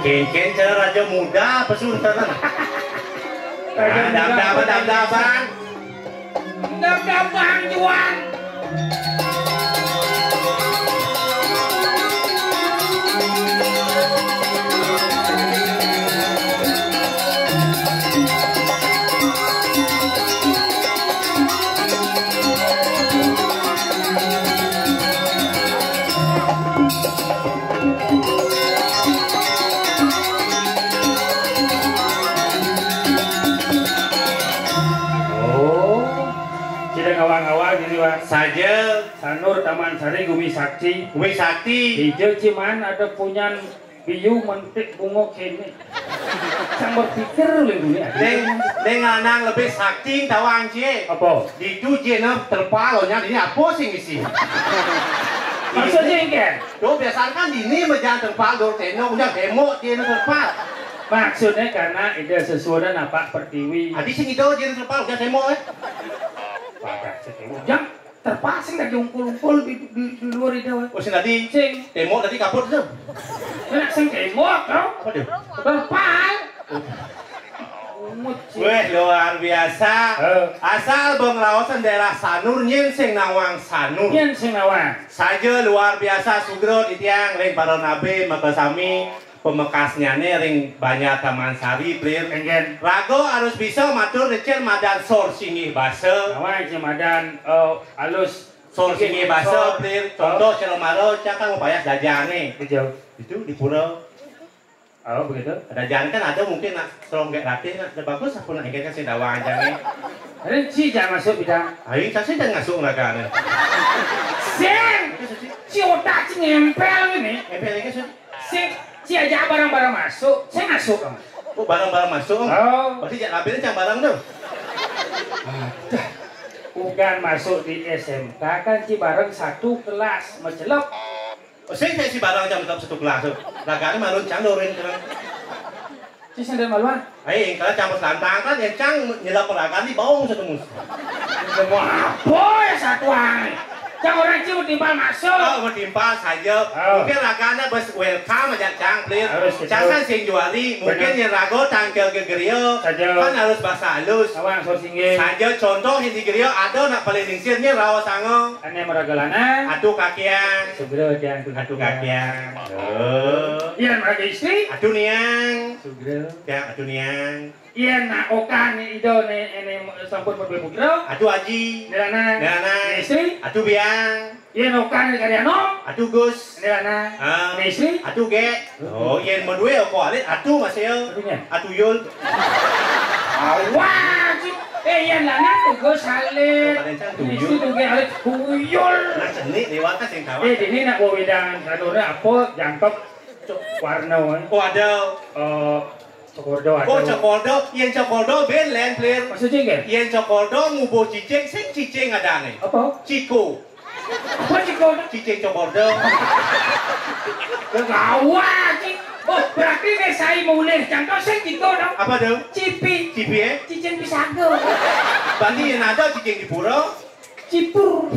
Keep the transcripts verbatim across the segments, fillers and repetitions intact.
Kéngkén cara raja muda apa sultan? Raja muda apa, apa, apa, apa? Dam-dam Bang Juan. Oh, sida ngawag-ngawag dini, Wak. Saja. Sanur Taman Sari, Gumi Sakti. Gumi Sakti. Dija ciman ada punyan biu mentik bunga kéné. Sang berpikir ulih dunia. Deng, deng lanang lebih sakti tawang cie. Apa? Ditu cie na terpal, nya dini apa sing isi? Maksudnya engké? Tuh biasanya kan dini mejang terpal dor teno, udah tembok cie na terpal. Maksudnya karena ida sesuai napak pertiwi. Adi sing ida cie na terpal, udah tembok, eh. Padah sing tembok. Jang terpal sing lagi ungkul-ungkul di, di, di luar ida, weh. Oh, sing tadi. Sing. Tembok tadi kaput tuh. Nak sing tembok, tau? Apa tuh? Terpal. Umut, sing. Weh, luar biasa. Eh. Asal bang lawasan daerah Sanur, nyin sing nawang Sanur. Nyin sing nawang. Saja luar biasa, sugra titiang ring para nabi, maka sami pamekasnyané ring Banjar Taman Sari, Plir. Éngkén. Raga harus bisa matur icén madan sor singgih basa. Nawang icén madan, eh, alus. Sor singgih basa, Plir. Contoh, cara mara, cang kan mapayas dajané. Betul. Itu di pura. Oh, begitu? Dajané kan ada mungkin nak serongkék ratih, nak ada bagus apa nak éngkén kan sing dawang aja nih. Ada ci jangan masuk bidang. Ayo, cang sing jangan masuk neraka nih. Sing! Ci otak ci ngempel ini. Ngempel ini, Sir. Sing, ci aja barang-barang masuk, sing masuk kamu. Oh, barang-barang masuk, Om? Oh. Berarti jak label cang barang tuh. Aduh. Bukan masuk di S M K, kan ci bareng satu kelas, macelep. Oh, sing, sing, ci bareng cang tetap satu kelas tuh. Ragané malun cang dorin terang. Ci sendal maluan. Ai, kalau cang pas lantang kan, ya cang nyelap ragan di bawah satu mus. Semua apa ya satuan? Cang orang ci timpal masuk. Oh, timpal saja. Oh. Mungkin ragané bes welcome aja cang, Plir. Harus gitu. Cang kan sing juari, mungkin bener. Yang raga tangkil gegeria, saja. Kan harus bahasa halus. Awang sor singgih. Saja contoh yang digeria ada nak paling lingsir nih rawa sanga. Ané maraga lanang. Atu kakiang. Sugra tiang atu kakiang. Oh. Yén maraga istri. Atu niang. Sugra. Tiang atu niang. Yén nak okan ida né, né sampun madué putra. Atu aji. Né lanang. Né lanang. Né istri. Atu biang. Yén okan né karya nom. Atu gus. Né lanang. Ah. Né istri. Atu gé. Oh, yén madué oko alit atu masih. Atunya. Atu yul. Awak. Eh, yén lanang tugas alit. Oh, kadén cang tuyul. Istri tugas alit tuyul. Nah, cenik liwat kan sing tawang. Eh, dini nak wewidangan sanurné apa jangkep warna, eh? Oh, ada. Eh, cokorda ada. Oh, cokorda. Yén cokorda bén lén, Plir. Maksudnya, Gén? Yén cokorda ngubuh cicing, sing cicing adané. Apa? Ciko. Apa ciko? Cicing cokorda. Gawat, Ci. Oh, berarti né sai mulih cangkok sing ciko dong. Apa dong? Cipi. Cipi, eh? Cicing pisaga. Berarti yang ada cicing di pura. Cipur.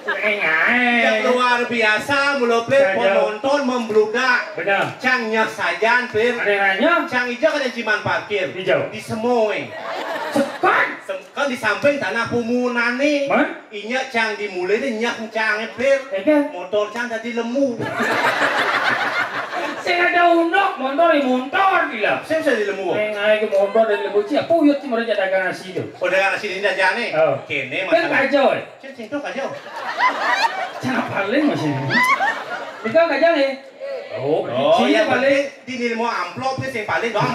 Engai. Yang luar biasa, mula Plir penonton membludak. Benar. Cang nyah sajan, Plir. Ada nanya? Cang ija kada ciman parkir. Hijau. Di semoi. Sekan. Sem-, kan di samping tanah pumunané. Man? Inya cang dimulih nyah cang, Plir. Ega. Motor cang dadi lemu. Sing ada unduk, motor di motor gila. Sing bisa di lemu. Sing naik ke motor dari lemu, siapa uyut sih mereka dagang nasi itu? Oh, dagang nasi ini aja nih. Oh. Kéné kan masalah. Kacau, eh? Cing, cing, tuh kacau. Cang paling masih ini. Itu kacau, eh? Oh, oh, cing, yang paling. Di nilmo amplop nih sing paling dong.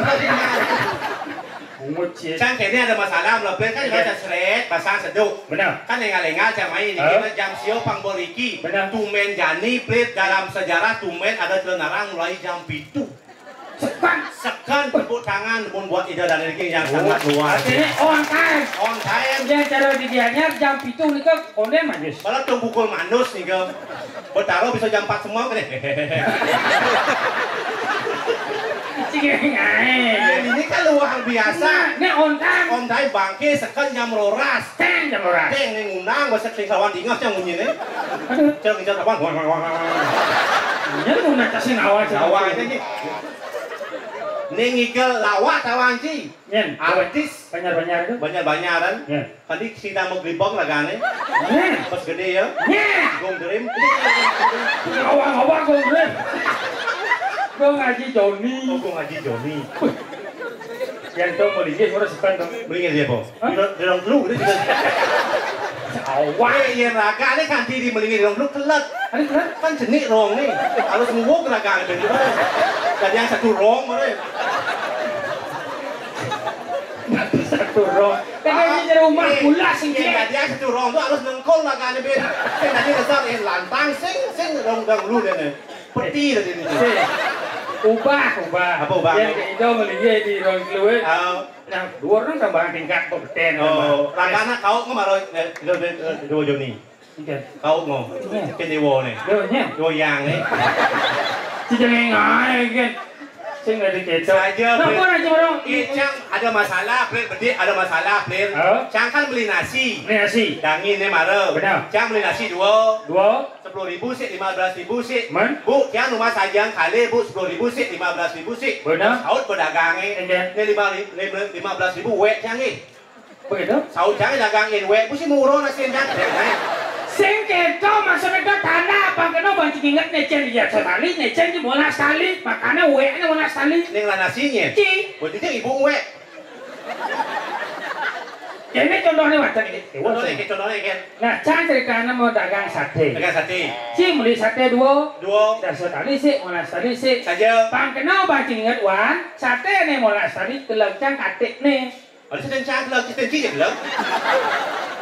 Bungut, Ci. Cang kéné ada masalah, melepe kan. Iya. Baca seret, basang seduk. Benar. Kan lenga-lenga cang main, hah? Dikira jam sio pang boriki. Benar. Tumén jani, Plir, dalam sejarah tumén ada telenarang mulai jam pitu. Sekan. Sekan, tepuk tangan pun buat Ida dan Ricky yang sangat luar biasa. Artinya on time. On time. Yang cara di Gianyar jam pitu nika kondén manjus. Malah tuh pukul manus nika. Betaro bisa jam empat semua kan. Cing aé. Ini kan luar biasa. Nah, ini on time. On time bangké sekan jam roras. Teng jam roras. Teng ning undang, bahasa sing sawan dingeh cang bunyiné. Aduh. Cang, cang, sawan. Wah, wah, wah, wah. Nya nu natasin awak. Awak aja, Ji. Ning ngigel lawak tawang, Ji. Nyen. Artis. Banjar-banjar itu. Banjar-banjaran. Nyen. Tadi sing nang maglibong lagane. Nyen. Pas gede ya. Nyen. Gong Dream. Awak-awak Gong Dream. Gong Haji Joni. Oh, Gong Haji Joni. Yang tu melinggih, orang sepan tu. Melinggih dia, Po? Hah? Di rong, di rong telu gitu. Awak. Eh, yang raga ni kan di melinggih di rong telu kelet. Ada kelet? Kan jenik rong ni. Harus nguwuk raga ni, Ben. Jadi yang satu rong, mana? Satu rong. Kan ini di rumah pula sih, Cek. Jadi yang satu rong tu harus nengkol raga ni, Ben. Kan tadi dasar, eh, lantang, sing, sing, rong dahulu dia ni. Peti tadi ni. Sing. Ubah, ubah. Apa ubah? Yang ke hijau melinggih di rong keluar. Ah. Nah, dua orang tambahan tingkat kompeten. Oh, ragane kau ngemaro, eh, dua, dua, dua Joni. Iya. Kau ngo. Iya. Ke dewa ni. Yo, nya. Dua yang ni. Si jangan ngai kan. Sing ada ketok. Saja, Nah, Plir. Apa aja orang? Iya, Cang ada masalah, Plir. Bedik ada masalah, Plir. Oh. Cang kan beli nasi. Beli nasi. Dangin ni mara. Benar. Cang beli nasi dua. Dua. Sepuluh ribu sik, lima belas ribu sik. Man? Bu, kian rumah sajian kali, Bu, sepuluh ribu sik, lima belas ribu sik. Benar. Saut pedagang ni. Enggak. Ni lima, lima, lima belas ribu wek cang ni. Begitu? Saut cang dagang in wek, Bu si murah nasi yang cang. Sing keto maksudnya ke tanah apa kena banci ingat ni cen dia sekali, ni cen di bola sekali, makanya wek ni bola sekali. Ning lah nasinya. Ci. Buat itu ibu wek. Ini contohnya macam ini. Contohnya, ke contohnya, Ken. Nah, cang ceritanya mau dagang sate. Dagang sate. Ci beli sate dua. Dua. Dan sekali sik, molas sekali sik. Saja. Pang kenal bang inget wan, sate ni molas sekali kelak cang katik ni. Ada sate cang kelak, sate ci je kelak.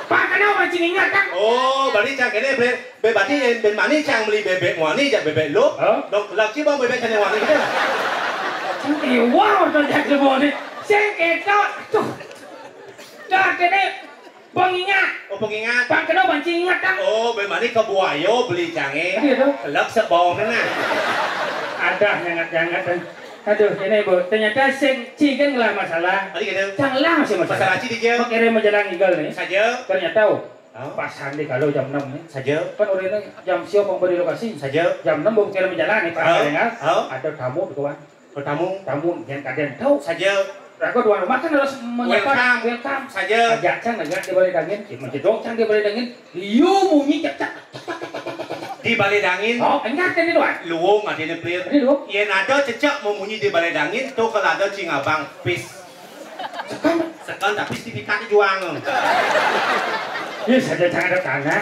Pang kenal bang inget kan? Oh, berarti cang kene be, be berarti ben mani cang beli bebek muani jak bebek lo. Hah? Dok kelak ci bang bebek cang muani kita. Cang iwau tu jak muani. Sing ketok. Tuh. Dah kene. Pengingat. Oh, pengingat. Pang kena banci ingat kan? Oh, ben mani ke buaya beli cange. Iya tu. Kelak sebau kena. Ada nyangat-nyangat tu. Aduh, ini Bu. Ternyata sing ci kan ngelah masalah. Tadi kata. Cang lah masih masalah. Masalah ci dia. Mau kirim majalah ngigel ni. Saja. Ternyata, oh, hah? Pas sandi kalau jam enam ni. Saja. Kan orang ni jam siap memberi lokasi. Saja. Jam enam baru kirim majalah ni. Pas dengar. Hah? Ada tamu tu kawan. Tamu. Tamu yang kadang tahu. Saja. Raga tuan rumah kan harus menyapa. Welcome. Welcome. Saja. Ajak cang ajak di balik dangin. Cik menjedong cang di balik dangin. Liu munyi cek cek. Di balik dangin. Oh, ingat kan ni tuan? Luung ada ni pelir. Ini luung. Yang ada cecak memunyi di balik dangin tu kalau ada cing abang pis. Sekan. Sekan tapi sertifikat juang. Ya saja cang ada tanah.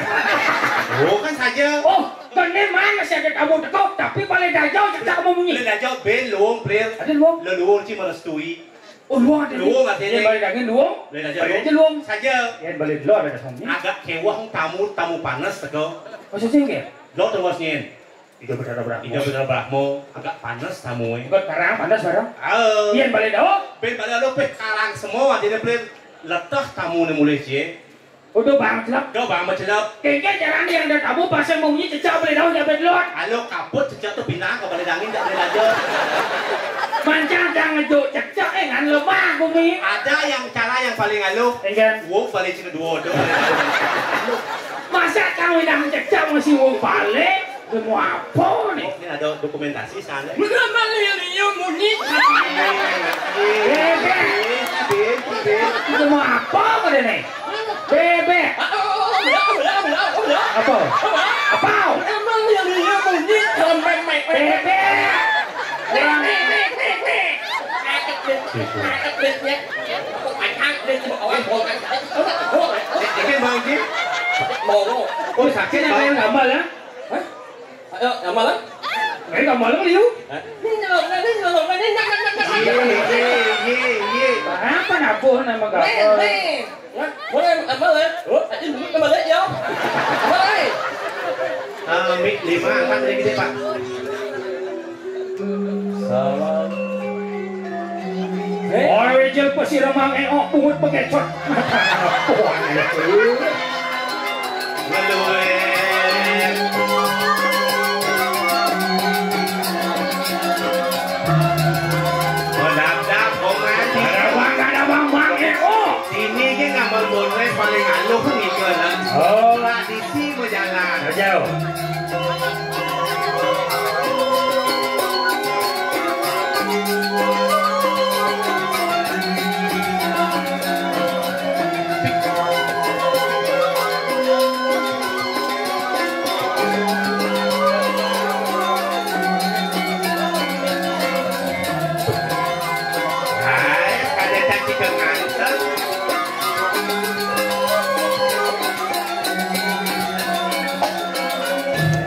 Oh, kan saja. Oh, kan ni mana masih ada tamu tekok tapi balik dajau cecak memunyi. Balik dajau ben luung pelir. Ada luung. Leluung ci merestui. Oh, luung ada. Luung ada. Yang balik dangin luung. Balik dajau. Balik aja luung. Saja. Yang balik dulu ada dah. Agak kewah tamu, tamu panas teko. Maksud sih ke? Lo terus nyen. Ida Betara Brahma. Ida Betara Brahma agak panas tamu eh. Bukan karang panas barang. Ah. Yang balik dah. Ben balik lo pe karang semua jadi pelir letah tamu ni mulai je. Udah bang celap. Dah bang celap. Kengke jalan yang ada tamu pasang memunyi cecak boleh tahu sampai telur. Kalau kaput cecak tu pindah ke balik dangin tak boleh laju. Mancang jangan juk cecak eh ngan lemah bumi. Ada yang cara yang paling aluh. Enggak. Wong balik sini dua tu. Masa kau yang cecak masih wong balik? Demo apa ni? Ini ada dokumentasi sana. Bener balik dia munyi. Bebek. Demo apa kau ni? Bebek. Apa? Apa? Emang yang dia bunyi dalam pempek. Bebek. Orang. Ini Bang Ji. Mau. Oh, sakit apa yang gamal ya? Hah? Ayo, gamal lah. Eh, gamal lah, Liu. Hah? Ini nyelok, ini nyelok, ini nyelok, nyelok, nyelok. Ye, ye, ye, ye. Apa nabuh nama gamal? Nih, nih. Hah? Boleh, gamal ya? Oh, tadi dulu gamal ya. Boleh. Ah, mi-, lima, angkat lagi deh, Pak. Salam. Eh? Ora wejel pesiremang eok pungut pekecot. Wah, itu. Ngeluin. Mendadak, komen. Ada bang, ada bang, bang, eok. Sini ge ngambil bonres paling aluh gitu, kan. Oh. Tradisi mau jalan. Jauh.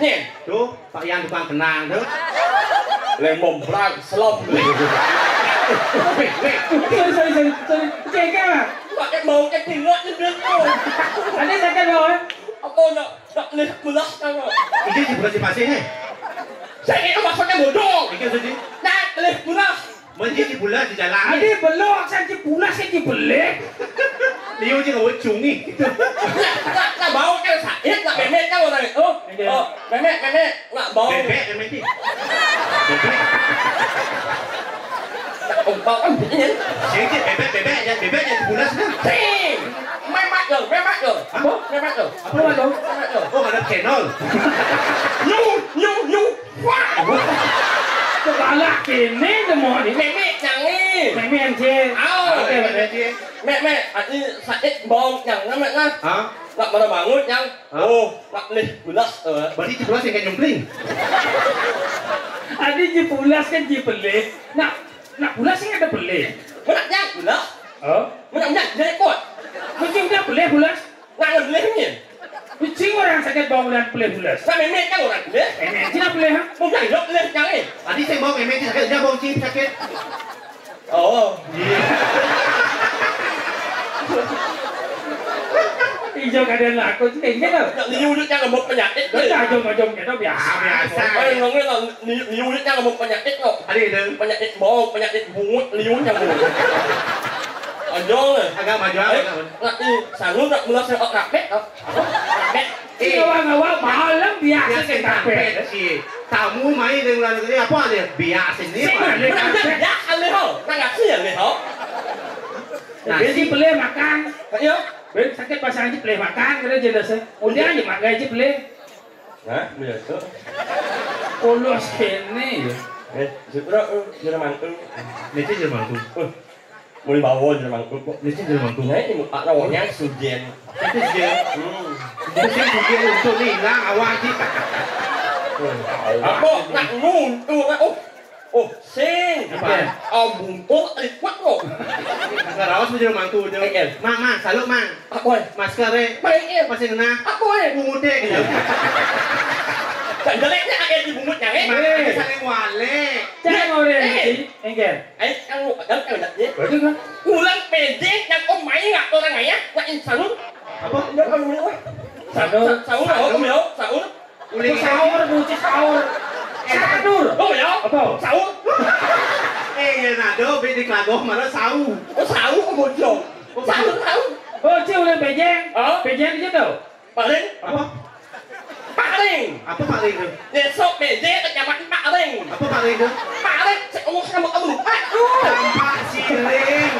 Nyén. Tuh, Pak Yan tukang kenang tuh. Lembong belang selom. Wéh, wéh. Sorry, sorry, sorry, sorry. Céngkél, Pak. Pakai bau céngkél nyendek tuh. Ada sakit bau, eh? Apa nak, nak lih belas kan? Ini di bulan si masih, hé. Saya ini maksudnya bodoh. Iki maksudnya? Nak lih belas. Mesti cibulas di jalan. Adi belok, saya cibulas, saya cibelih. Liu juga wujungi. Nak, nak, nak bau kan sakit, nak mémét kan orang itu. Iya. Oh, mémét, mémét, nak bau. Bébék mémét di. Bébék. Nak umpau kan ini. Sing, sing, bébék, bébék, ya, bébék, ya, cibulas kan. Sing. Mémét loh, mémét loh. Apa? Mémét loh. Apa, Bang? Mémét loh. Oh, ada channel. Nyu, nyu, nyu. Wah. Kok galak kéné demoné. Mémét nyang ni. Mémét, Cé. Au. Oke, Mémét, Cé. Mémét, ati sakit bau nyang, mémét, nah. Hah? Nak mana bangun nyang. Hah? Oh, nak lih belas, eh. Berarti cibulas yang kayak nyumpling. Adi cibulas kan cibelih. Nak, nak bulas sing ada belih. Mana nyang belas? Oh? Mana nyang jadi kuat? Kucing udah belih bulas. Nak ngebelih ni. Kucing orang sakit bau udah belih bulas. Nak mémét kan orang belih. Mémét sih nak belih, ha? Mau nyang hidup belih nyang ni. Tadi saya bawa mémét sakit, dia bawa chip sakit. Oh. Iya. Ijo kadang laku sih, enggak tahu. Nak liu nyang ngamuk penyakit. Enggak, ajong-ajong kita biasa. Ah, biasa. Ayo, ngomongin lah, liu, liu nyang ngamuk penyakit kok. Ada itu. Penyakit bau, penyakit bungut, liu nyang bungut. Ajong lah. Agak maju, eh, agak maju. Nak ni, sanggup nak mula saya rapet kok. Rapet. Eh, ngawa-ngawa malam biasa biasa kita rapet. Rapet, sih. Tamu main dengan luar negeri apa aja? Biasa ni, sih, Pak. Mana biasa alih ho. Nak ngasih alih ho. Nah, jadi si beli makan. Ayo. Beli sakit pasang aja beli makan, kira jelas ya. Udah aja makan aja beli. Hah? Biasa. Polos kéné ya. Eh, Supra, eh, jero mantu. Ini sih jero mantu. Eh, mulai bawa jero mantu kok. Ini sih jero mantu. Nah, ini muka lawannya Sujen. Itu Sujen. Hmm. Itu sih Sujen untuk nih, hilang awak sih. Apa? Nak nguntu, nak. Oh, Oh, sing. Apa? Oh, bungkuk, lipat kok. Nggak rawas menjadi mantu tu. Eh, eh. Mang, mang, salut, mang. Apa, eh? Masker, eh. Baik, eh. Masih kena. Apa, eh? Bungut, eh. Iya. Tak jeleknya ada di bungutnya, eh. Mang, eh, saling wale. Jangan orang eh. Ini, enggak. Eh, kamu, kamu, kamu, ya. Betul kan? Ulang pede, yang kau main nggak orang ayah, nggak insan lu. Apa? Enggak, kamu, eh. Sahur. Sa-, sahur, sahur. Apa, ya? Sahur. Uling. Sahur, bunyi sahur. Eh, sahur. Oh, ya? Apa? Sahur. Eh, ya, nado, bini kelagoh, mana sahur? Oh, sahur, oh, bojong. Oh, sahur, sahur. Oh, Ci, uling béjéng. Hah? Béjéng di situ. Paling. Apa? Paling. Apa paling tu? Besok béjéng, kecamatan Paling. Apa paling tu? Paling, seumur sama kamu. Aduh. Tampak siring.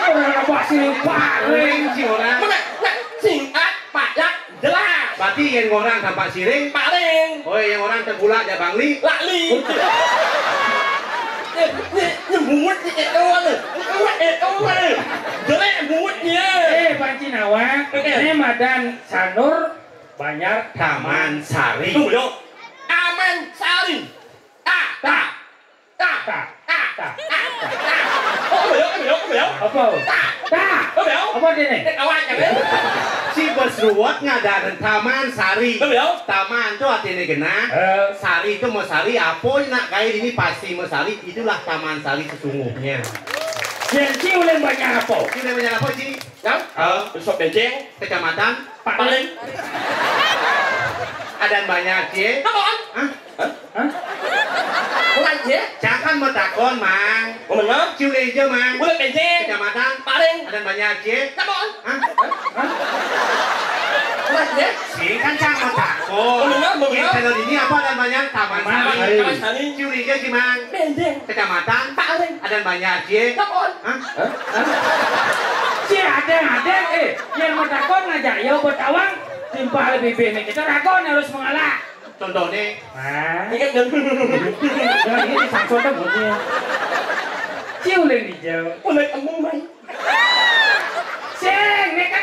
Orang tampak siring, paling. Siring, si orang. Mana? Nak, singkat, padat, jelas. Berarti yang orang tampak siring? Paling. Oh, yang orang tergulak dia bangli? Lakli. Ni, ni, ni bungut ni, eh, kawan ni. Bungut, eh, kawan ni. Jelek bungut ni, eh. Eh, Panci Nawang, okey. Ni madan Sanur Banjar Taman Sari. Tunggu, tunggu. Taman Sari. Ta, ta. Ta. Ta. Ta. Ta. Ta. Oh, apa ya? Apa ya? Apa ya? Apa? Ta. Ta. Apa ya? Apa dia ni? Eh, awak jangan. Si berseruat ngadan Taman Sari. Apa ya? Taman tu artinya genah. Eh. Sari tu mesari. Apa nak kaya ini pasti mesari. Itulah Taman Sari sesungguhnya. Yang Ci uling banjar apa? Ci uling banjar apa, Ci? Yang? Eh. Besok Beceng. Kecamatan? Paling. Adan banjar, Ci. Apa, Om? Hah? Hah? Hah? Ulang, Ci? Jangan mau takon, Mang. Oh, benar? Ci uling hijau, Mang. Uling Beceng. Kecamatan? Paling. Adan banjar, Ci. Apa, Om? Hah? Hah? Ulang, Ci? Sing kan jangan mau takon. Oh, benar, benar. Yang kalau ini apa adan banjar? Taman Sari. Taman Sari. Ci uling hijau, Ci, Mang. Beceng. Kecamatan? Paling. Adan banjar, Ci. Apa, Om? Hah? Hah? Ci, ada, ada, eh, yang mau takon ngajak ya buat awang, timpal bibir ni. Kita takon harus mengalah. Contohnya? Hah? Ingat dong. Jangan ini satu ada buatnya. Ci uling hijau. Uling embung, Mai. Sing, ni kan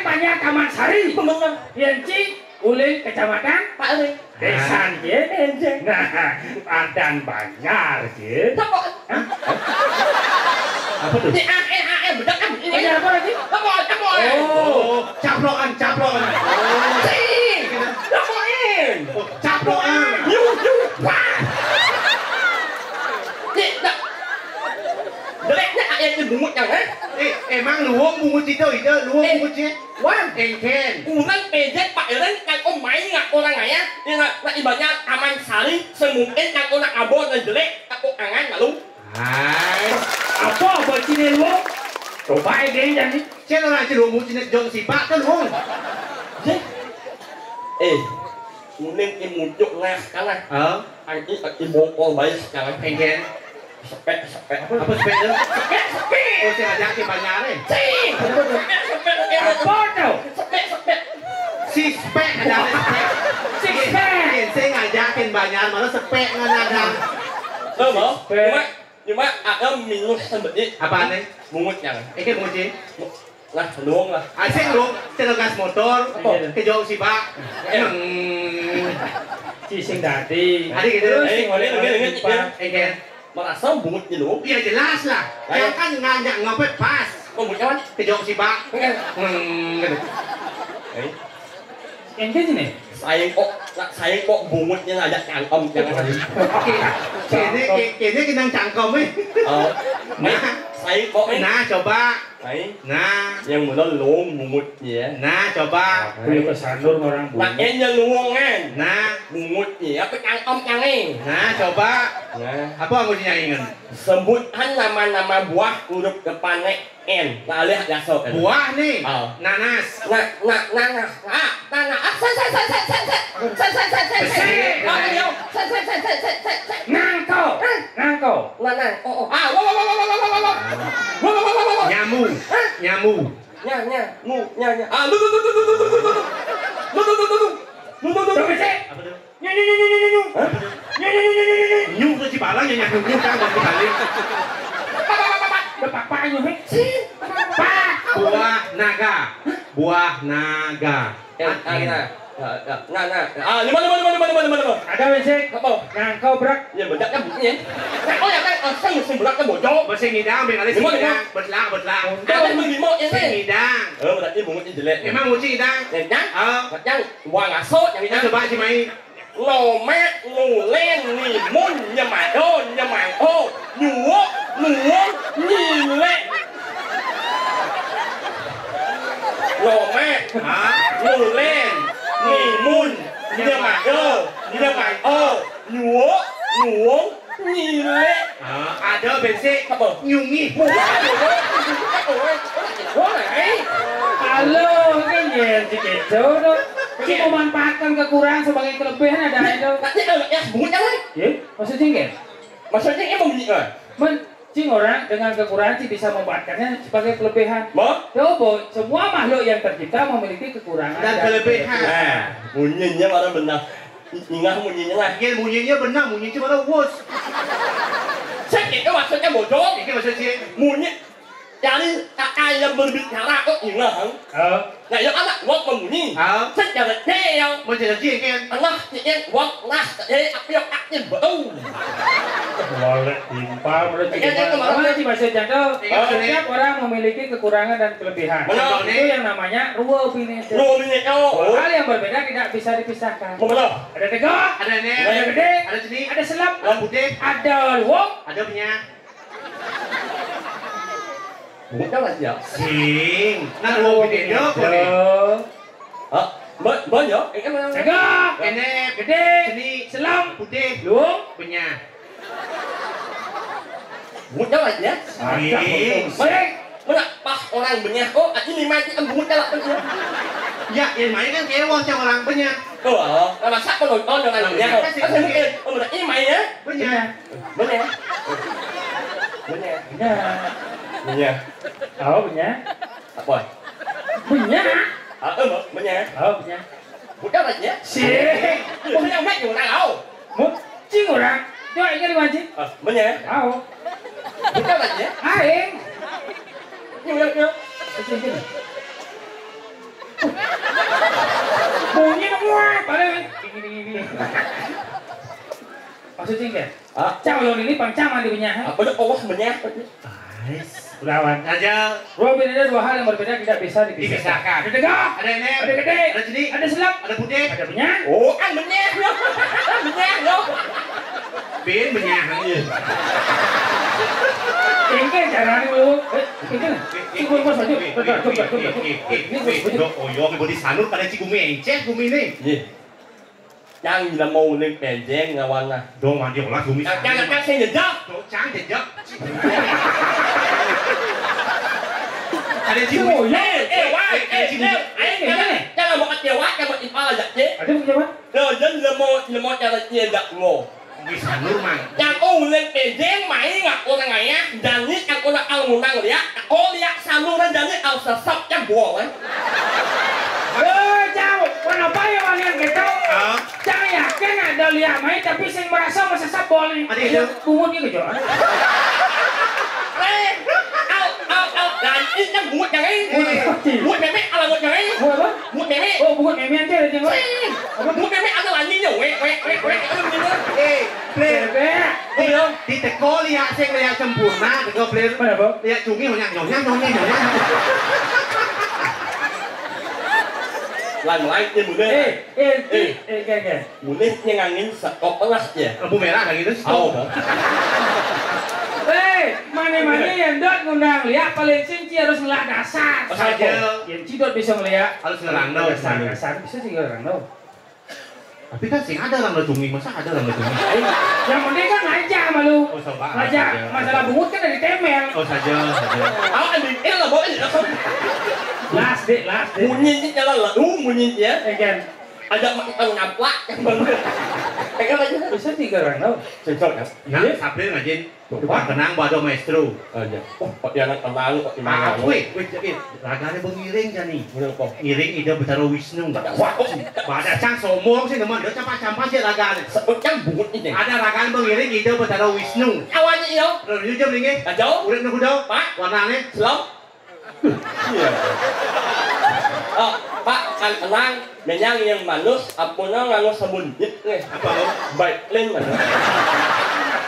Bener. Yén ci, ulin kecamatan? Pak Ring. Désan, ya. Enjing. Nah, padan Banjar, ya. Sapa? Hah? Apa tuh? Ini A E, A E, bedak kan? Ini. Ada apa lagi? Sapa? Sapa? Oh, caplokan, caplokan. Si. Sapa? Oh, caplokan. Yu, yu, wah. Ini, nak. Jeleknya A E itu bungut yang, eh? Eh, emang luwung bungut itu, itu luwung Eh. Bungut sih? Wan, engken. Urang pejat Pak Eren kan om main ngak orang aya. Ya, nak, nak ibaratnya Taman Sari, semungkin kan orang abon dan jelek, aku angan lalu. Hai. Apa bacine lu? Coba aja jadi. Saya orang aja lu mucine jong si Pak kan, Hong. Jeh. Eh, kuning imujuk nah kalah. Hah? Ang i, i bongkol baik sekarang. Engken. Sepek, sepek. Apa sepek tu? Sepek, sepek. Oh, saya ajak ke banyak ni. Cing! Sepek, sepek, sepek. Apa tu? Sepek, sepek. Sispek ada ni, spek. Sispek. Saya ngajakin banyak, malah sepek dengan ada. Tahu, mau? Sispek. Cuma, cuma ada minus sembedi. Apa ni? Mungut yang. Engken mungut, Cing. Lah, luung lah. Asing lu, tenagas motor, apa? Iya. Kejauh si Pak. Eh. Hmm. Ci sing dadi. Ada gitu. Terus, eh, boleh, boleh, boleh, Pak. Iya. Engken. Merasa bungut gitu. Iya, jelas lah. Ayo. Yang kan ngajak ngepet pas. Kok bungut awan? Kejauh si Pak. Enggak. Hmm, gitu. Eh. Engken sini. Saya kok, nak saya kok bungutnya ngajak cangkem, jangan. Oke. Kene, kene kenang cangkem, eh. Oh. Nah, saya kok, eh. Nah, coba. Hai. Nah. Yang bener lu mungutnya. Nah, coba. Kuwi kesandur orang bungut. Pakainya luwungan. Nah. Mungutnya apa cangkem cange. Nah, coba. Nah. Apa anggotnya ingin? Sebutan nama-nama buah huruf depannya N. Nah, alih biasa kan. Buah nih. Oh. Nanas. Na, na, nanas. Ah, nanas. Ah, set, set, set, set, set, set. Set, set, set, set, set. Besi. Oh, iya. Set, set, set, set, set, set, set. Nangko. Hah? Nangko. Nah, nah. Oh, oh. Ah, wah, wah, wah, wah, wah, wah, wah. Wah, wah, wah, wah, wah. Nyamu. Hah? Nyamu. Nya, nya, mu, nya, nya. Ah, lu, lu, lu. Lu, lu, lu, lu. Lu, lu, lu, lu. Coba cek. Apa tu? Nyu, nyu, nyu, nyu, nyu, nyu. Hah? Nyu, nyu, nyu, nyu, nyu, nyu. Nyu tu si barang yang nyu, nyu kan bagi balik. Pak, pak, pak, pak, pak. Udah pak, pak, nyu, heh. Si. Pak. Buah naga. Buah naga. Eh, ah, nah. Ya, ya. Nah, nah. Ah, lima, lima, lima, lima, lima, lima, lima. Ada, Wensik. Apa? Nangko, brak. Ya, bedak kan bunyi. Nah, oh ya kan, asal musim bedak kan bojong. Masih ngidang, beng alis lima, lima. Ngidang. Betlak, betlak. Ada yang lima, ya, sing ngidang. Oh, berarti bungut ini jelek. Emang musim ngidang? Ya, kan? Ah. Yang uang aso, yang ngidang. Coba si Mai. Lomak ngulen nimun nyemado nyemangko nyuwuk nuwung nyilek. Lomak, ha? Ngulen nimun nyemado nyemangko nyuwuk nuwung nyilek. Ah, ada besik. Apa? Nyungi. Bukan, apa? Apa, eh? Halo, kan ya, si Kejo tu. Oke. Cuma memanfaatkan kekurangan sebagai kelebihan ada itu. Nanti kalau ya, bunyi kan? Ya, maksudnya kan? Maksudnya emang bunyi kan? Men, cing orang dengan kekurangan sih bisa memanfaatkannya sebagai kelebihan. Mau? Coba, semua makhluk yang tercipta memiliki kekurangan dan kelebihan. Nah, bunyinya malah benar. Ingah munyinya lah. Iya, munyinya benar, munyi cuma ada wus. Sakit tu maksudnya bodoh. Ini maksud saya. Munyi. Jadi, kakak yang berbicara kok ingah. Oh. Nah, yang anak wak memunyi. Oh. Secara dia. Macam dia kan. Anak dia wak lah, eh, apa yang aktif betul. Walek timpal, berarti. Iya, iya, kemarin. Apa sih maksudnya tu? Iya, setiap orang memiliki kekurangan dan kelebihan. Benar. Itu yang namanya ruwa bineka. Ruwa bineka. Oh. Hal yang berbeda tidak bisa dipisahkan. Benar. Ada tegak, ada nem, ada gede, ada ceni, ada selap, ada putih, ada luwung, ada punya. Bukan lah, ya. Sing. Nah, ruwa bineka apa ni? Hah? Ba-, banyak? Eh, kan, tegak, enem, gede, ceni, selap, putih, luwung, punya. Bungut jawab ya? Sing. Mana pas orang benyah, oh, ini mati, em, bungut jawab benyah. Ya, yang main kan kewal sama orang benyah. Oh, oh, nah, masa penonton dengan benyah? Kan saya mungkin, oh, berarti main ya? Benyah. Benyah. Benyah. Benyah. Tahu benyah? Apa? Benyah. Ah, eh, benyah. Tahu benyah. Budak aja. Sih. Saya nak orang tahu. Mu-, cing orang. Coba ingat di mana, cing? Ah, mana? Tahu. Bukan aja. Aing. Yuk, yuk, yuk. Cing, cing. Bunyi semua. Pada ini, ini, ini. Maksudnya kayak, ah, cang yang ini pancang mandi punya. Apa tuh? Oh, punya. Ais, lawan aja. Dua beda, dua hal yang berbeda tidak bisa dipisahkan. Dipisahkan. Ada tegak, ada enem, ada gede, ada cilik, ada selap, ada putih, ada punya. Oh, kan punya. Punya, no. Bin punya. Iya. Kengkeng caranya lu. Eh, kengkeng. Ini gua, gua saja. Ini gua, gua, gua. Ini gua, gua. Oh, yo, gua di sanur pada cigumi enceh gumi ini. Iya. Cang, lemau uling pejeng ngawana. Dong, mandi olah gumi. Cang, cang, cang, sing jejak. Dong, cang, jejak. Ada cigumi. Oh, iya. Eh, eh, wah, eh, eh, eh, eh, eh, jangan, jangan mau kecewa, jangan mau impal aja, cik. Ada mau kecewa? Nah, jangan lemau, lemau cara cie dak ngo. Bisa nur, Mang. Yang uling pejeng, mai ngak orang ayah, jani yang orang almunang liak, kau liak sanur, jani al sesap, cang buang, eh. Eh, jauh. Kenapa ya, Bang, yang gitu? Ah. Cang yakin ada liak mai, tapi sing merasa masesap boleh. Ada itu? Bungut gitu, Jo. Eh, au, au, au. Lanci kan bungut yang lain. Bungut apa? Bungut memek ala bungut yang lain. Bungut apa? Bungut memek. Oh, bungut memek aja ada, Jeng. Sing. Apa? Bungut memek ada lancinya. Wek, wek, wek, wek. Ada bunyinya. Eh, Plir. Bebek. Iya. Di teko liak sing liak sempurna, teko Plir. Kenapa? Liak cumi, nyonyang, nyonyang, nyonyang, nyonyang. Lain, lain, dia mulai. Eh, eh, eh, eh, eh, eh. Mulih nyengangin sekop tengah ya. Lampu merah kayak gitu, stop. Oh. Eh, mana-mana yang dot ngundang liak paling sing ci harus ngelah dasar. Oh, saja. Yang ci dot bisa ngeliat. Harus ngerang dong. Dasar, dasar. Bisa sih ngerang dong. Tapi kan sing ada orang letungi, masa ada orang letungi? Eh, yang penting kan ngajak sama lu. Oh, sabar, ngajak saja. Masalah bungut kan dari temel. Oh, saja, saja. Awas, ambil, eh, lah, bawa aja. Las, Dek, las, Dek. Bunyi, jalan lah. Uh, bunyi, ya. Eh, kan. Ada makan ngaplak. Pegang aja. Bisa tiga orang tau. Sensor ya. Nah, iya. Sapir ngajin. Coba. Kenang bado maestro. Aja. Oh, kok dia anak kenang kok di mana? Ah, weh, weh, weh. Ragane bengiring jani. Bener kok. Ngiring ide Betara Wisnu. Wah, oh. Pada cang sombong sih teman. Dia campak-campak sih ragane. Sebutnya bungut ini. Ada ragane bengiring ide Betara Wisnu. Awalnya iyo. Terus jujur nih. Aja. Urip nunggu dong. Pak. Warnane. Selom. Iya. Oh, Pak, kan tenang, menyang yang manus, apuna nganggo sabun jit nih. Apa lo? Baik, lain manus.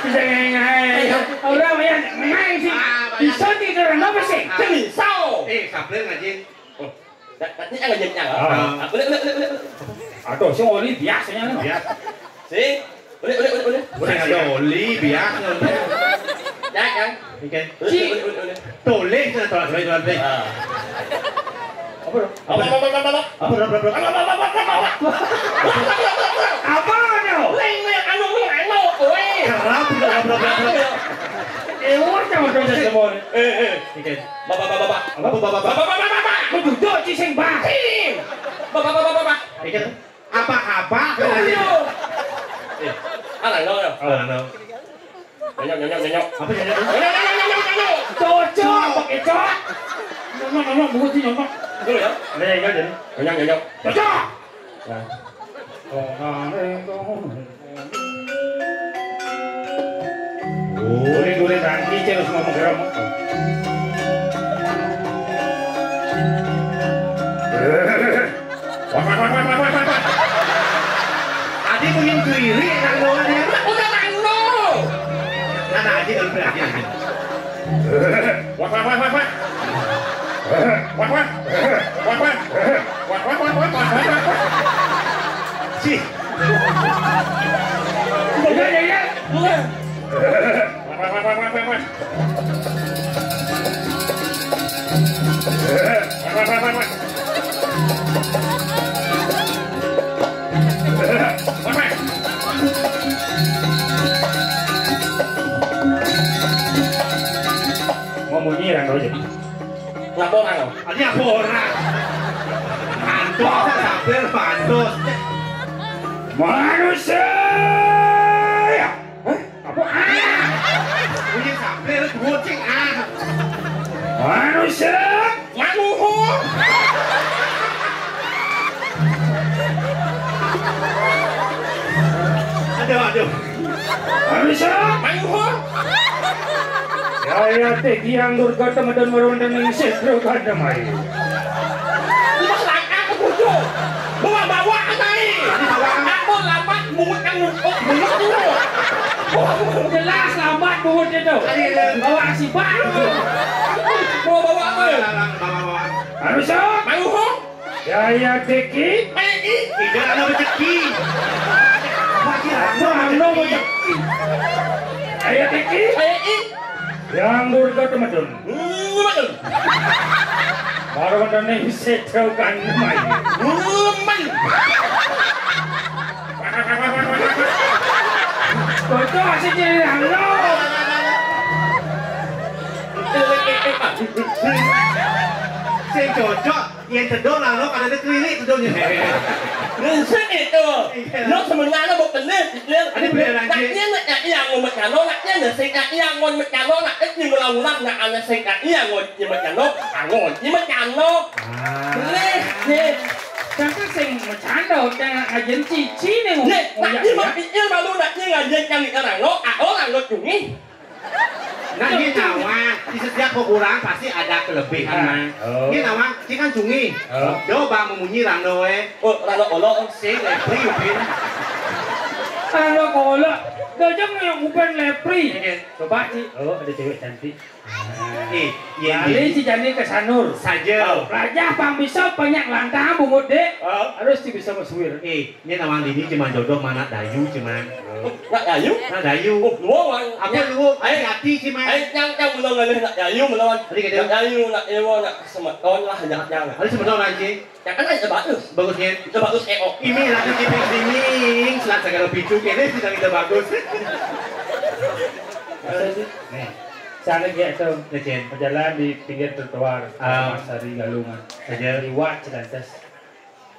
Bisa ngai-ngai. Iya. Orang yang ngai sih. Ah, banyak. Bisa tidur apa sih? Ah. Kemisau. Eh, sapir ngajin. Oh, da-, da-, ini ngajin nyala. Ah. Ah, boleh, boleh, boleh, boleh. Aduh, si Oli biasanya nih. Biasa. Sing. Boleh, boleh, boleh, boleh. Boleh, ada oli, biasa, oli. Ya, kan? Oke. Boleh, boleh, boleh, boleh. Tulis, tulis, tulis, tulis, tulis. Ah. Apa, bro? Apa, apa, apa, apa, apa? Apa, bro, bro, bro? Apa, apa, apa, apa, apa? Apa, bro? Lain, lain, anu, anu, anu, kowe. Kerap, bro, bro, bro, bro. Apa, ya? Eh, udah, udah, udah, semua. Eh, eh. Oke. Bapak, bapak, bapak. Apa, bapak, bapak? Bapak, bapak, bapak, bapak. Lu duduk, cising, Bang. Sing. Bapak, bapak, bapak, bapak. Oke. Apa-apa? Ayo. Eh, ala, no, no. Ala, no. Nyonyok, nyonyok, nyonyok. Apa nyonyok? Nyonyok, nyonyok, nyonyok, nyonyok. Cocok, pakai cok. Nyonyok, nyonyok, bungut sih nyonyok. Dulu ya. Ada yang ingat jadi. Nyonyok, nyonyok. Cocok. Nah. Guling-guling rangki terus ngomong geram. Wah, wah, wah. Tadi mungkin diri, nang doang ya. Udah, nang no. Nah, nah, aja, aja, aja. Wah, wah, wah, wah, wah. Wah, wah. Wah, wah. Wah, wah, wah, wah, wah, wah, wah. Sih. Iya, iya, iya. Iya. Mau munyi, Rano, jadi. Laporan, oh. Ini laporan. Pantos, sambil pantos. Manusia. Hah? Apa? Ah! Bunyi sambil, kucing, ah. Manusia. Manuho. Aduh, aduh. Manusia. Manuho. Ya, ya, teh, Hyang Durga, temedan, merondan, ningsih, Durga, damai. Ini mah langkah ke pucuk. Bawa-bawa. Jelas lambat bungut itu. Bawa si Pak. Bawa, bawa apa? Bawa, bawa, bawa. Harus, oh. Mau, oh. Ya, ya, Teki. Ayo, I. Tidak ada rezeki. Apa, ano rezeki? Ayo, Teki. Ayo, I. Yang durga temadun. Hmm, betul. Baru ada nih, saya tahu kan, main. Hmm, main. Cocok, asik jadi halo. Sing cocok, yang tedor lalu ada keliling tedornya. Ngeuseuh itu. Iya. Lo sebenarnya mau bener, bener. Ada beneran, nak Ji. Dia nak yang mau mecano, nak dia nak sing nak yang mau mecano, nak dia mau ulang, nak anak sing nak yang mau mecano, angon, dia mecano. Ah. Bener, Ji. Kan sing mecano, jangan ngajen cici nih. Nih, nak dia mau pikir malu, nak dia ngajen cari orang lo, ah, orang lo cungi. Nah, ini nawang, di setiap perguruan pasti ada kelebihan, Mang. Oh. Ini nawang, ini kan cungi. Oh. Coba memunyi rando, eh. Oh, rando olo. Sing, eh, pri, upin. Rando olo. Gajah yang upin lepri. Iya. Coba, Ci. Oh, ada cewek cantik. Eh, iya, kali iya. Si jani ke sanur. Saja. Oh, raja pang bisa banyak lantang bungut, Dek. Oh. Harus si bisa mesuir. Eh, ini nawang dini cuma jodoh mana dayu, cuma. Nak Dayu? Nak Dayu. Oh, luwung, Wan. Apa luwung? Hati-hati sih, Mang. Ayo, yang, yang belum ngalih nak Dayu, belum. Tadi kata nak Dayu, nak Ewa, nak semeton lah, jangan, jangan. Ada semeton aja. Ya kan ada bagus. Bagusnya. Itu bagus, eh, oh. Ini lagi kita streaming, selat segala pintu, kayaknya sudah kita bagus. Masa sih? Nih. Sana gitu. Nih, Cen. Berjalan di pinggir trotoar, ah. Mas Sari Galungan. Saja. Liwat, Cilantas.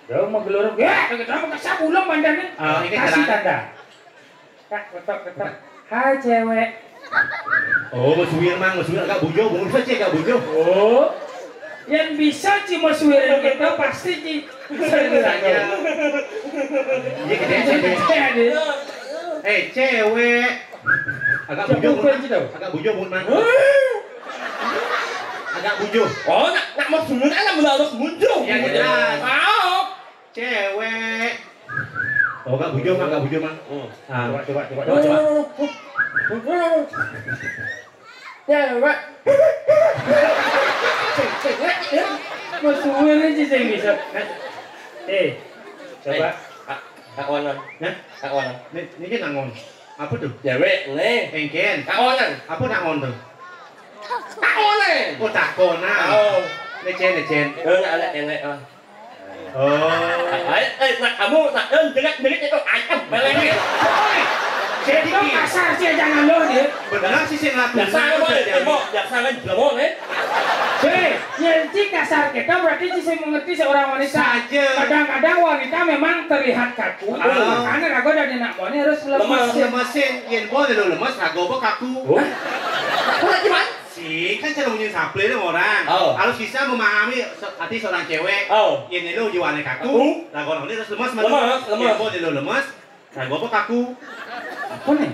Dia mau gelorok, ya, kita mau kasih pulang bandane. Ah, ini kasih jalan. Tanda. Kak, ketok, ketok. Hai, cewek. Oh, Mas Wir, Mang, Mas Wir agak bujur, bungul saja agak bujur. Oh. Yang bisa ci Mas Wir kita pasti ci. Saja. Iya, kita saja. Saja, deh. Eh, cewek. Agak bujur, Mang. Agak bujur, Mang. Agak bujur. Oh, nak, nak mau sembunyi, nak mau lalu muncul. Ya, jelas. Oh. Cewek. Oh, agak bujur, Mang, agak bujur, Mang. Hmm. Ah. Coba, coba, coba, coba, coba. Cewek. Cek, cek, cek, ya. Mau sembunyi sih, saya bisa. Eh, coba. Eh, tak, tak ono. Hah? Tak ono. Ini, ini kan nangon. Apa tuh? Cewek, nih. Engken. Tak ono. Apa nangon tuh? Takonan. Oh, takonan. Oh. Lecen, lecen. Eh, nak anak nenek, oh. Oh. Ay, eh, nak kamu, nak, eh, jerit, jerit itu ayam, melengit. Oi. Jadi kasar sih, jangan lo, dia. Benar sih, sih, ngaku. Dasar, boy, tembok, dasar, kan, jelema, eh. Hei, yang ci kasar kita berarti ci sing mengerti seorang wanita. Saja. Kadang-kadang wanita memang terlihat kaku. Ah. Makanya rago dari nak moni harus lemes. Lemes. Lemesin, yen boleh lo lemes, rago apa kaku. Oh. Apa lagi, Mas? Si, kan cara munyi sample itu orang. Oh. Harus bisa memahami se-, hati seorang cewek. Oh. Yen lo jiwane kaku, kaku. Lah, kalau ini harus lemes, lemes. Lemes, lemes. Yen lo lemes, kaku apa kaku? Apa nih?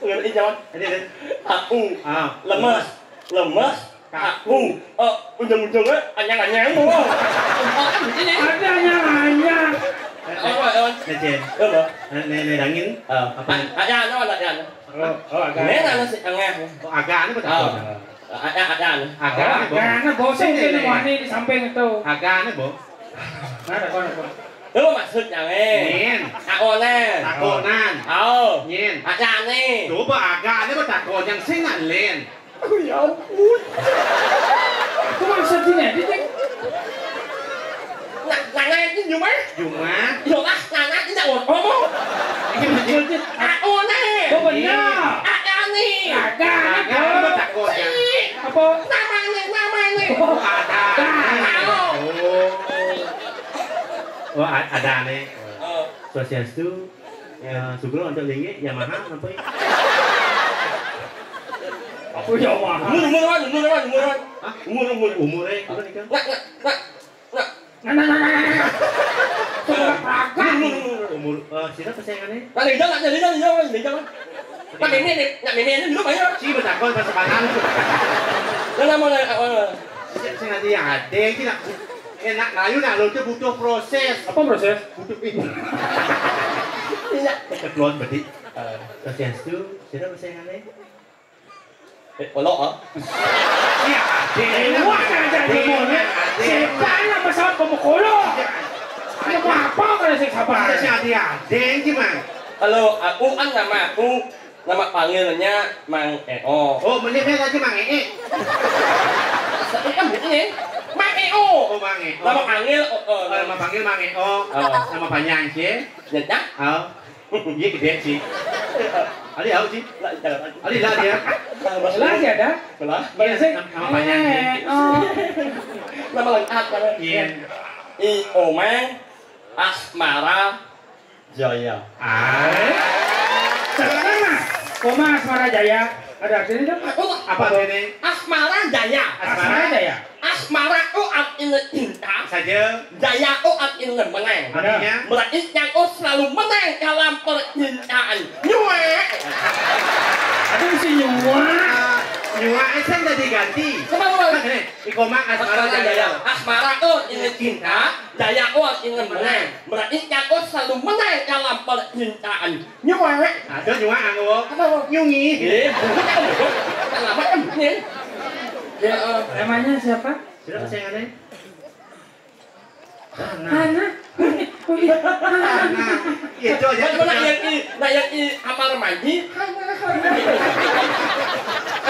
Ngerti, Jon? Ini, ini. Kaku. Ah. Lemes. Lemes. Kaku. Oh, ujung-ujungnya anyang-anyang, oh. Ini. Ada anyang-anyang. Apa, Jon? Nih, Jen. Apa? Nih, nih, dangin. Ah. Apa? A-, ada, ada, ada. Oh, oh, agak. Ini ada si tengah. Oh, agak, ini betul. Oh. Ada, ada. Agak, oh, ini, Bo. Agak, ini, Bo. Sini, sini, nih. Wani di samping itu. Agak, ini, Bo. Mana, Bo, Bo? Itu maksudnya, eh. Nin. Takonan. Takonan. Oh. Nin. Ada, nih. Coba agak, ini, Bo, takon yang sing nak, Lin. Oh, ya ampun. Itu maksudnya, dia, dia. Nak, nak, nak, ini Juma? Juma? Yo lah, nak, nak, ini ngomong. Ini betul, Cik. Aku nih. Oh, benar. Ada nih. Ada, ada, ada, Bo. Ada, takut, ya. Si. Apa? Namanya, namanya. Oh, ada. Ada. Oh. Oh, a-, ada nih. Oh. Swastiastu. Ya, sugeng untuk linggih, Yamaha, sampai. Apa Yamaha? Umur, umur, Wan, umur, Wan, umur, Wan. Hah? Umur, umur. Umurnya, apa nih, Kang? Nak, nak, nak, nak. Nah, nah, nah, nah, nah, nah. Sudah kagak. Umur, umur, umur. Eh, siapa kesayangannya? Nak, Rijal, nak, Rijal, Rijal, Rijal. Nak, Mimi, nih, nak, Mimi, ini dulu, Pak, ya. Si, betakon, pas sekarang. Nah, nah, mau, nah, mau, nah. Saya, saya nanti yang ada, ini nak, eh, nak, layu, nak, lo tuh butuh proses. Apa proses? Butuh, ih. Iya. Keceplosan berarti. Eh, Swastiastu, sira persaingane? Eh, polo, ah. Ya, eh, wah, ada, ada, ada, ada. Setan apa sama pemukul? Iya. Ada apa kalau saya sabar? Ada sing ade-ade iki, Mang. Halo, aku kan nama aku, nama panggilnya Mang Eo. Oh, meneh lagi Mang Ee. Saya kan ini, Mang Eo. Oh, Mang Eo. Nama panggil, oh, oh. Oh, nama panggil Mang Eo. Oh. Nama panjang sih? Ya, ya. Oh. Iya, gede sih. Ali tahu sih. Ali lah dia. Lah sih ada. Lah. Iya, nama panjang sih. Eh, oh. Nama lengkap kan? Iya. I Omeng Asmara Jaya. Ah. Terkenal, Mas. Koma Asmara Jaya. Ada artinya, Dok? Apa artinya? Asmara Jaya. Asmara Jaya. Asmara itu artinya cinta. Saja. Jaya itu artinya menang. Artinya? Berarti yang itu selalu menang dalam percintaan. Nyuek. Aduh, si nyuek. Ah, nyuek itu kan udah diganti. Kenapa, Bang? Nih, di koma Asmara Jaya. Asmara itu artinya cinta. Jaya itu artinya menang. Berarti yang itu selalu menang dalam percintaan. Nyuwak. Aduh, nyuwak aku. Apa? Nyungi. Eh, kenapa em? Nih. Ya, eh, namanya siapa? Siapa sih yang ada? Hana. Hana. Hana. Itu aja. Mana yang i, nah yang i amar mandi? Hana, Hana.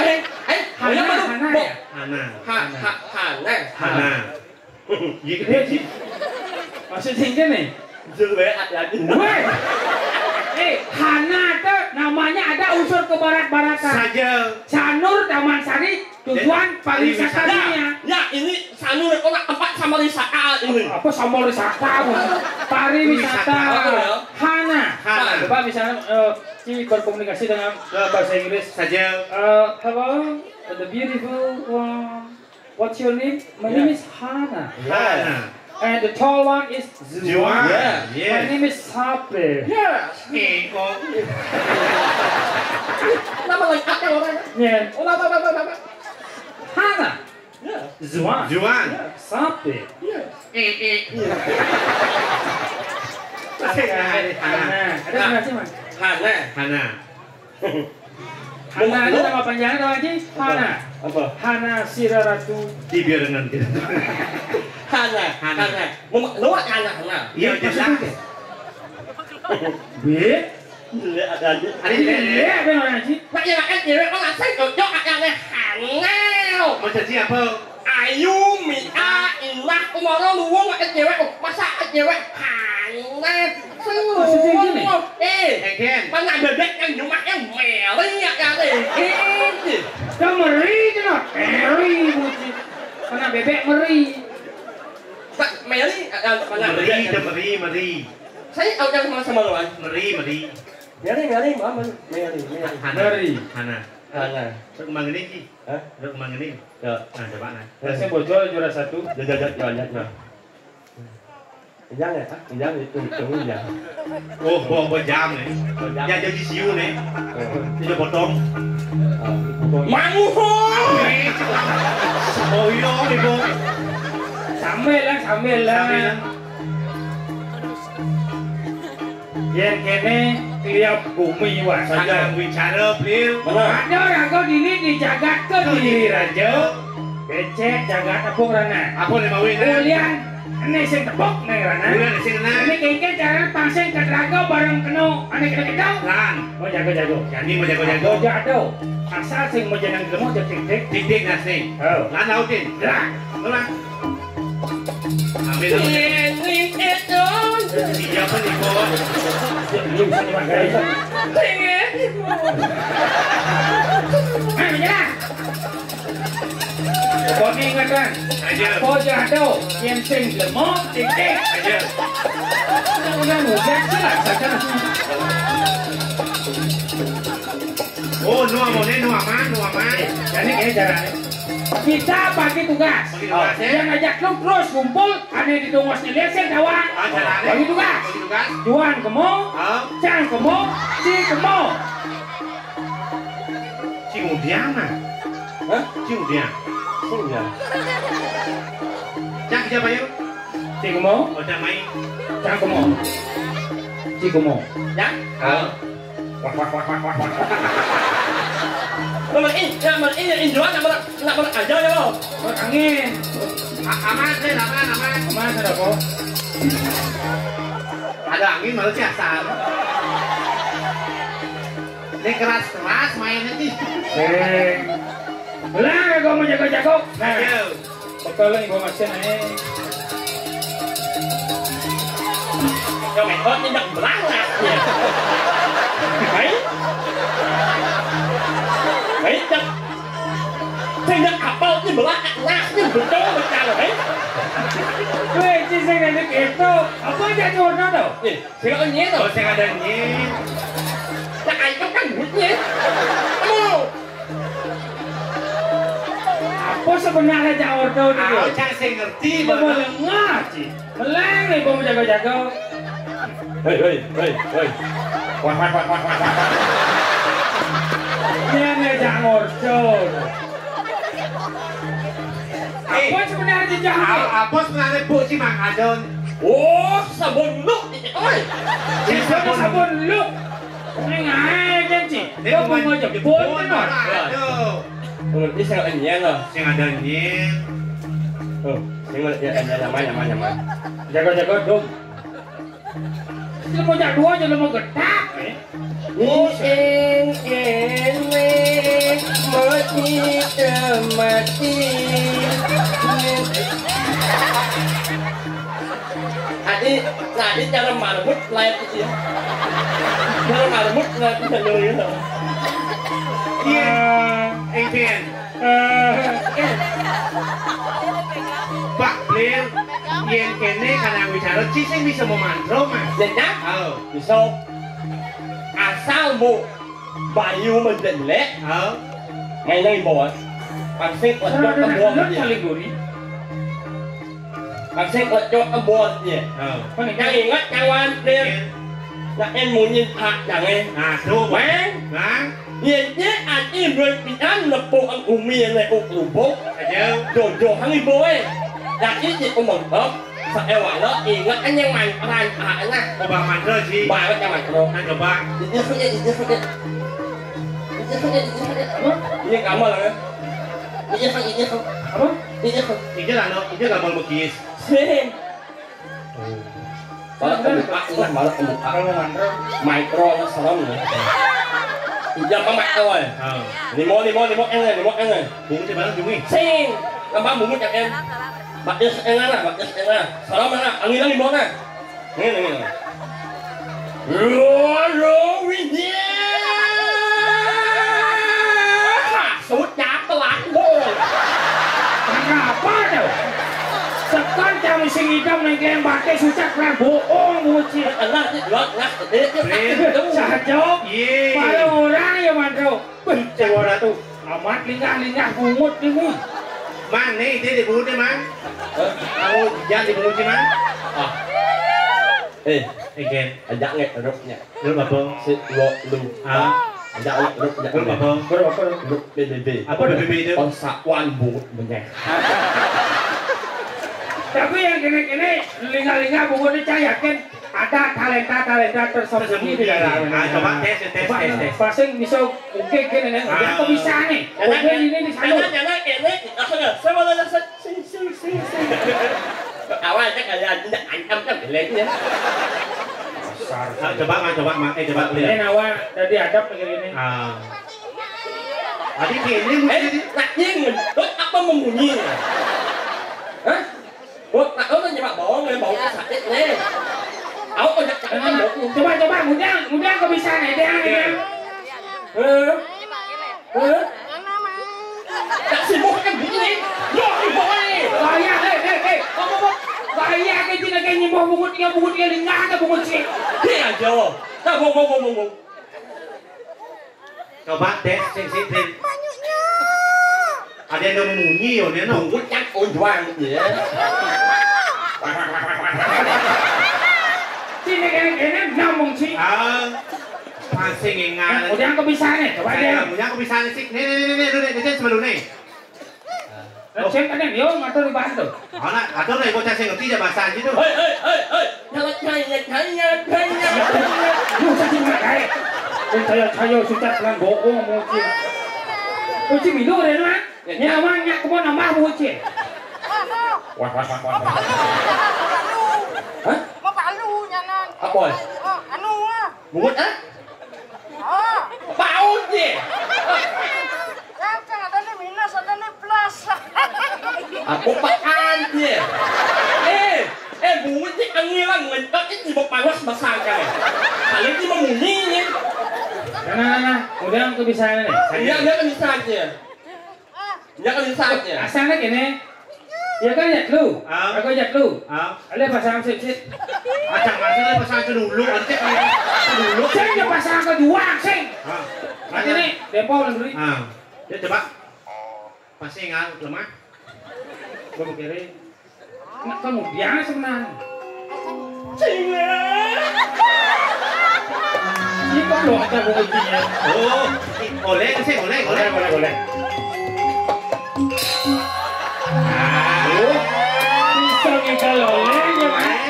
Eh, eh, Hana, yang mana? Hana, ya? Hana. Ha, ha, Hana. Hana. Iya, gede sih. Maksudnya gini. Jul we lagi. Weh. Eh, Hana itu namanya ada unsur kebarat-baratan. Saja. Sanur Taman Sari, tujuan pariwisata dunia. Ya, ini Sanur itu nak tempat sama wisata ini. Apa sama wisata? Pariwisata. Wisata. Apa ya? Hana. Hana. Coba misalnya, eh, si berkomunikasi dengan, eh, bahasa Inggris. Saja. Eh, hello, the beautiful one. What's your name? My name is Hana. Hana. And the tall one is Zuan. Zuan. Yeah. My name is Sape. Yes. Eh, oh. Nama lengkapnya orang. Yeah. Oh, nama, nama, nama. Hana. Yeah. Zuan. Zuan. Yeah. Sape. Yeah. Eh, eh. Yeah. Ada, ada, ada. Ada, ada, Mas. Hana. Hana. Hana, ini nama panjangnya, nama lagi? Hana. Apa? Hana Siraratu. Di biar dengan kita. Hana, Hana. Hana. Mau, lu Hana, Hana. Iya, jelas. Be? Ada aja. Ada aja. Iya, ada orang sih. Pak, ya, kan, ya, kan, asal cocok, ada Hana. Mau jadi apa? Ayu, Mia, Inah, Umaro, Luwung, Ed Dewek, oh, masa Ed Dewek? Aneh. Maksudnya gini? Eh, Egen. Mana bebek yang jumah yang meri ya, ya, eh, eh. Yang meri itu, nah. Meri, buci. Mana bebek meri. Pak, meri, eh, mana meri, bebek? Itu meri, meri. Saya tahu yang sama, sama lawan. Meri, meri. Meri, meri, mama. Meri, meri. Hana. Meri. Hana. Hana. Terus kemana ini, Ki? Hah? Terus kemana ini? Ya. Nah, coba, nah. Nah, sing bocor juara satu. Ya, ya, ya, ya, ya, ya. Ijang ya? Ah, Ijang itu, itu Ijang. Oh, bo, bo jam nih. Bo jam. Ya, jadi siu nih. Oh. Itu potong. Oh, potong. Manguhung! Oh, iya, nih, bo. Sambil lah, sambil lah. Sambil lah. Yen kene kliap bumi wae. Saja bicara, Plil. Bener. Ada raga dini di jagat ke diri raja. Becek jagat tepuk rana. Apa nih, Mawi, nah? Ulian ene sing tepuk nih rana. Ulian sing kena. Ini kengken carane pangsing ke raga bareng kena ane kena kita. Lan. Mau jago-jago. Jadi mau jago-jago. Mau jago. Asal sing mau jeneng gelem aja tik-tik. Tik-tik nas nih. Oh. Lan lautin. Gerak. Ulang. Ambil. Ini itu. Iya, apa nih, Bos? Lu bisa dipakai. Ini. Ayo, menyerah. Pokoknya ingat, kan? Aja. Apa aja ada, yang sing lemot, titik. Aja. Udah, udah, udah, silakan saja. Oh, no, mau nih, no aman, no aman. Jadi kayak caranya. Kita bagi tugas. Bagi tugas, ya. Yang ngajak lu terus ngumpul, ane di tungos ni lesen, kawan. Ah, caranya. Bagi tugas. Bagi tugas. Juan kemo, ah. Cang kemo, si kemo. Si Mudian, ah. Hah? Si Mudian. Si Mudian. Cang siapa, yuk? Si kemo. Oh, Cang main. Cang kemo. Iku mau. Ya? Hah? Wah, wah, wah, wah, wah, wah. Nomor ini, nomor ini, ini jual, nomor, nomor aja ya, Bang. Angin. A-, aman, Sir, aman, aman. Aman, Sir, apa? Ada angin, malah sih asal. Ini keras-keras mainnya nih. Sing. Lah, gua mau jago-jago. Nah. Ayo. Betul, informasi nih. Yo, mekot ini ndak belah lah. Baik. Baik, ndak. Sing ndak apal ini belah, nah, ini betul, betul, baik. Weh, ci sing ndak gitu. Apa aja tuh, Ronaldo? Nih. Sing ada nyet, oh, sing ada nyet. Nah, itu kan duitnya. Aduh. Apa sebenarnya cak ordo niku? Aku cak sing ngerti, Bang. Melengah, Ci. Meleng nih, Bang, jago-jago. Hei, hei, hei, hei. Wah, wah, wah, wah, wah, wah. Iya, nih, cak ordo. Eh. Apa sebenarnya, Cak? A-, apa sebenarnya, Bu, si Mang Adon? Oh, sabun lu, oi. Si sabun, sabun lu. Ini ngae kan, Ci. Ini kok mau mau jebol, jebol, kan, Mas? Aduh. Oh, ini sing ada nyet, loh. Sing ada nyet. Oh, sing ada nyet, nyaman, nyaman, nyaman. Jago-jago, dong. Lu mau jak dua aja, lu mau getak, eh. Ning kene mati mati. Adi, tadi cara marmut lain itu ya. Cara marmut lain itu dulu ya. Iya. Engken. Eh. Pak Blil, yen kene kan wicara, ci sing bisa memantra, Mas. Yen kan? Halo. Bisa. Asal mu bayu mendelek. Halo. Main lagi bawa. Pansing kuat kembon. Saling guri. Kan sing kocok kebot ya. Oh. Yang ingat kawan, Plir. Iya. Nak en munyi hak jangan. Nah, tuh. Mang. Mang. Yen ye ati duwe pian lepo ang umi yang lek lubuk. Aja. Jojo hang ibu eh. Jadi di umum kok. Saewala ingat kan yang main peran hak nah. Coba mantra sih. Baru yang main pro. Nah, coba. Ini sudah, ini sudah. Ini sudah, ini sudah. Apa? Ini kamu lah. Ini sudah, ini sudah. Apa? Ini sudah. Ini lah, no. Ini gambar lukis. Sing. Malah kebuka, ingat malah kebuka. Kalau nganter. Mikro, anak serem ya. Ijam apa mikro ya? Oh. Limo, limo, limo, enggak, limo, enggak. Bungut di mana, bungut? Sing. Tambah bungut ya, en. Bakis enggak lah, bakis enggak. Serem enggak, angin limo enggak. Ini, ini, ini. Loro winyah. Sucak telat, Bu. Kenapa tuh? Sekan kami sing idam neng kene batis sucak nang bohong, buci. Enak, Cik, dua, enak, gede, Cik. Saja. Iya. Malah orang ya, Mandro. Wih, Jawa Ratu. Amat lingah-lingah bungut ini. Mang, nih, dia di bungut nih, Mang. Hah? Kamu jangan di bungut sih, Mang. Ah. Eh, Egen. Ajak nge rupnya. Lu apa? Si lo lu. Ah. Ajak nge rupnya. Lu apa? Lu apa? Lu B B B. Apa B B B itu? Konsawan bungut menyeh. Tapi yang kene-kene lingah-lingah bungut ini saya yakin ada talenta-talenta tersembunyi di dalam. Ah, coba tes, tes, coba tes, tes. Pasing bisa oke gini nih. Ah. Yang kok bisa nih? Oke, ini di sana. Jangan, jangan, ini. Aku nggak. Saya mau tanya, saya Sing, sing, sing, sing. Awalnya kayak anjing, ancam kan, belainnya. Besar. Ah, coba, Mang, coba, Mang. Eh, coba, lihat. Ini nawa tadi adab kayak gini. Ah. Tadi gini, eh, mesti di- nak nying, lo apa membunyi? Hah? Lo, nak lo nyemak bawang, ya, bawang sakit, nih. Aku kok nyemak bawang. Coba, coba, mudah, mudah kok bisa nih, dia, dia. Hah? Hah? Tak sibuk kan begini. Yo, ibu, eh. Bahaya, eh, eh, eh. Apa, apa? Bahaya, kayak gini, kayak nyimbuh bungut, dia bungut, dia lingah, ada bungut sih. Dia aja. Nah, bong, bong, bong, bong, bong. Coba tes, sing, sing, sing. Ada yang mau munyi, yo, dia, no. Bungut kan onjuang, ya. Sini, kene, kene, ngomong sih. Ah. Masih ngingat. Nah, udah aku bisa nih, coba deh. Udah aku bisa nih, sih. Nih, nih, nih, nih, nih, nih, sebelum nih. Lah, sing kadang yo ngatur di Bantul. Ana, atur nek bocah sing ngerti ya bahasa Anji to. Hei, hei, hei, hei. Jangan, jangan, jangan, jangan. Lu sing nggak kae. Sing saya-saya sucat lan bokong mungkin. Uci minum deh, Mak. Ya. Nyawang nyak kebon nambah bocil. Wah, wah, wah, wah, wah. Hah? Mau palu nyanan. Apa? Oh, anu ah. Bungut, ah? Oh. Paut ye. Kan ada nih minus, ada nih plus. Apa apaan ye? Eh, eh, bungut ni angilan, lengkap ni tiba panas basah kan. Kalau ni memunyi ni. Nah, nah, nah, nah. Kemudian aku bisa ni. Iya, dia kan bisa aja. Nya kan saknya. Asal nak kene. Ya kan ya lu. Ah. Aku ya lu. Ah. Ada pasang sip sip. Ada pasang ada pasang ke dulu, ada cek dulu. Sing ya pasang ke dua, sing. Ah. Nanti nih, tempo dulu. Ah. Ya coba. Pasang lemah. Gua kiri. Nak kemudian sebenarnya. Cing. Ini kok doang aku begini ya. Oh, oleh sih, oleh, oleh, oleh, oleh. Oh, bisa ngigal oleh ya, Mas.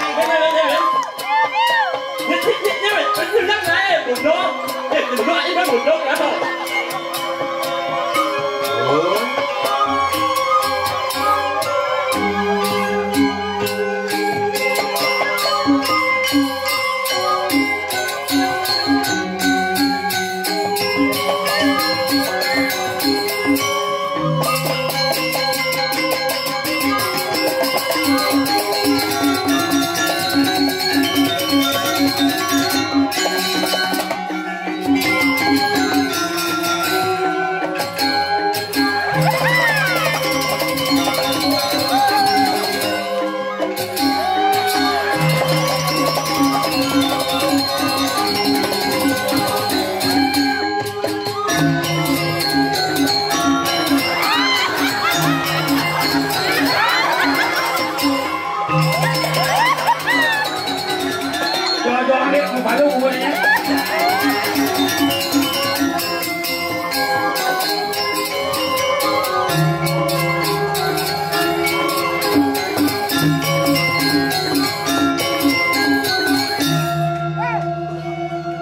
Doa-doa ambil kepala umurnya.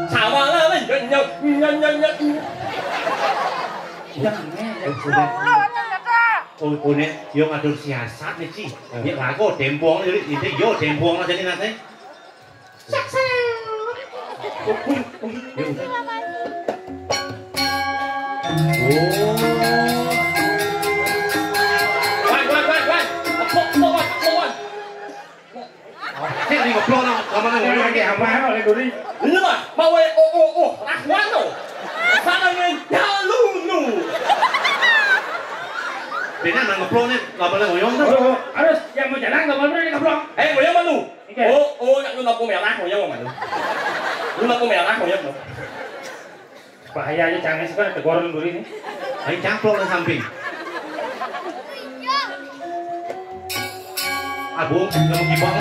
Sama lah, weh. Nyok, nyok, nyok, nyok. Yang ini, yang sudah. Oh, oh, nek yo ngatur siasat nih, Ci. Nek laku dempong, jadi inti yo dempong aja nih nanti. Sukses. Ya udah. Oh. Wan, wan, wan, wan. Tepuk, tepuk, wan, tepuk, wan. Sing di ngeblok nang kamar nang ngono. Oke, apa ya, oleh duri? Lu ah, mau oh, oh, oh, lakuan lo. Sana ngejalu lu. Dene nang ngeblok nih, kamar nang ngoyong tuh. Oh, oh, harus yang mau jalan nggak boleh ngeblok. Eh, ngoyong malu. Oke. Oh, oh, nak lu lampu merah, ngoyong malu. Lu lampu merah, ngoyong malu. Bahaya aja cangnya sih kan tegoran dulu ini. Ayo cangklok nang samping. Abu, kamu gibang.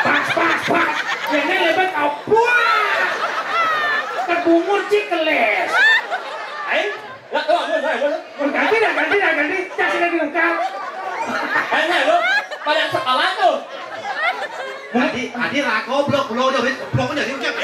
Pas, pas, pas. Ini lebih kau buat. Terbungur cikeles. Ayo. Lah, tuh, ayo, ayo, ayo. Ganti dah, ganti dah, ganti. Cak sini diungkal. Ayo, ayo. Pada sekolah tuh. Adi, adi lah goblok, goblok aja, goblok aja diucap.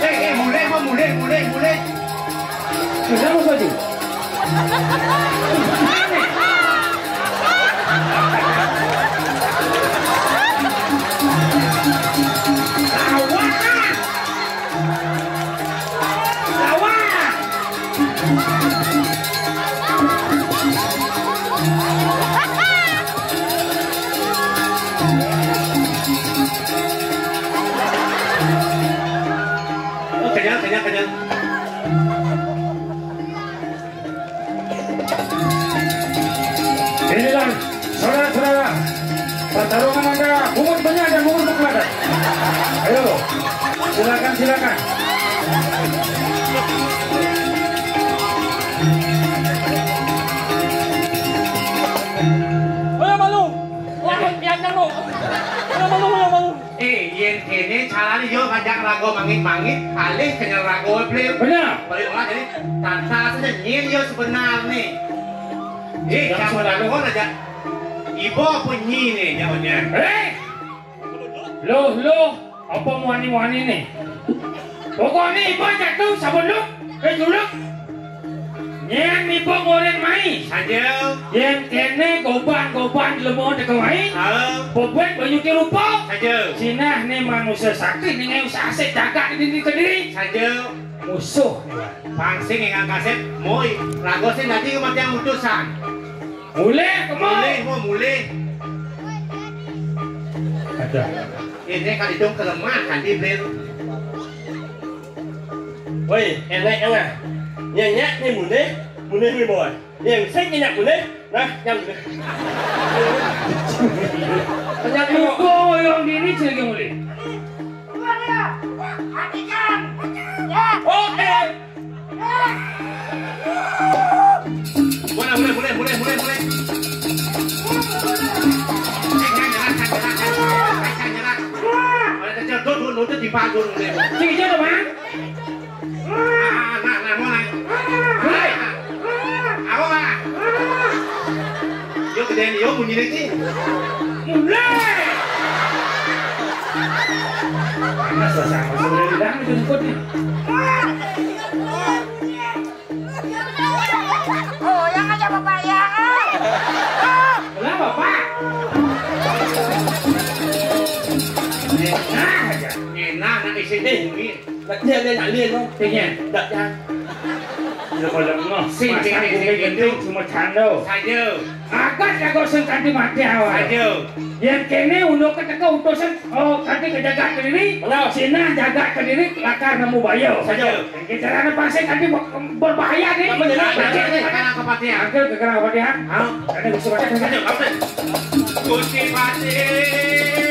Eh, eh, mulai, mulai, mulai, mulai. Kenapa kau tu? Lawan! Lawan! Oh, kenyang, kenyang, kenyang. Inilah, saudara-saudara, pertarungan antara Bungut Benyah dan Bungut Bukladak. Ayo, silakan, silakan. Ayo, malu. Wah, yang nang lo. Ayo, malu, ayo, malu. Eh, yén kéné carané yo ngajak raga mangit-mangit, alih kenyel raga waé, Blir. Bener. Balik olah jadi tata saja nyén yo sebenarné. Eh, yang jangan sebenarnya. Raga aja. Ibu apa nyi nih jawabnya? Eh! Loh, loh, apa muani-muani nih? Pokokné ibu jatuh sabun lu, eh dulu. Nyén ibu ngoren mai. Saja. Yén kéné goban-goban lemo teka mai. Halo. Bobet banyu rupa. Saja. Sinah né manusia sakti ning ayo sasik jagat diri kediri. Saja. Musuh. Pangsing ingkang kasep, moi. Raga sing dadi kematian utusan. Mulih, kemo. Mulih, mo, mulih. Ada. Ini kan hidung kelemah kan, Blir. Woi, enak, enak. Nyenyak nih mulih, mulih nih boy. Yang sing nyenyak mulih, nah, yang mulih. Nyenyak nih, Iku yang dini sing mulih. Oke. Boleh, boleh, boleh, boleh, boleh, boleh. Eh, jangan nyerah, jangan nyerah, jangan nyerah, jangan nyerah. Oleh kecil, tuh, tuh, tuh, di panggung, boleh. Sing ijo to, Bang? Ah, nah, nah, mau naik. Mulai. Apa, Bang? Yo gedén yo munyine iki. Mulai. Panas lah sama sudah bilang jemput nih. Oh, yang aja Bapak ya. Lah Bapak. Nah, aja. Enak nak isi nih. Lah dia dia nyalin loh. Pengen. Ndak ya. Sudah pada ngeh. Sing, sing, sing, sing, gending semua cando. Saja. Akan jago sing kanthi mati awal. Saja. Yang kene unduk keteka utusan, oh, kanthi ke jagat kediri. Benar. Sina jagat kediri lakar nemu bayo. Saja. Yang carane pasik kanthi ber-, berbahaya nih. Apa jadi? Pancing. Ada, ada, ada kepatihan. Ada kepatihan. Hah? Ada bisa baca. Saja, apa? Gusti Patih.